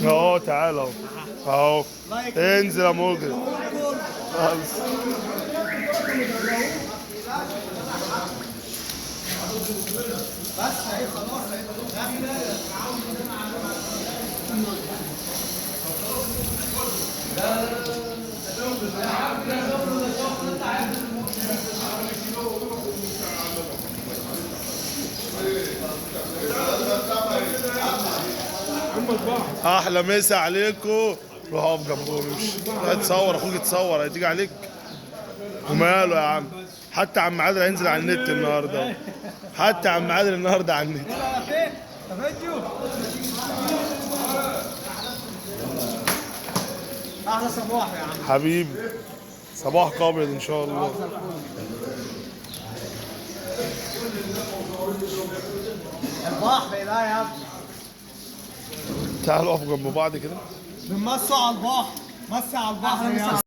اهو تعالى اهو اهو، انزل يا مجرم. خالص. احلى مسا عليكم. روح اقف جنبهم، امشي روح اتصور، اخوك اتصور هتيجي عليك. وماله يا عم، حتى عم عادل هينزل على النت النهارده، حتى عم عادل النهارده على النت. احلى صباح يا عم حبيبي، صباحك ابيض ان شاء الله. البحر لا يا ابني، تعالوا اقفوا جنب بعض كده. بنمسوا على البحر، مسي على البحر يا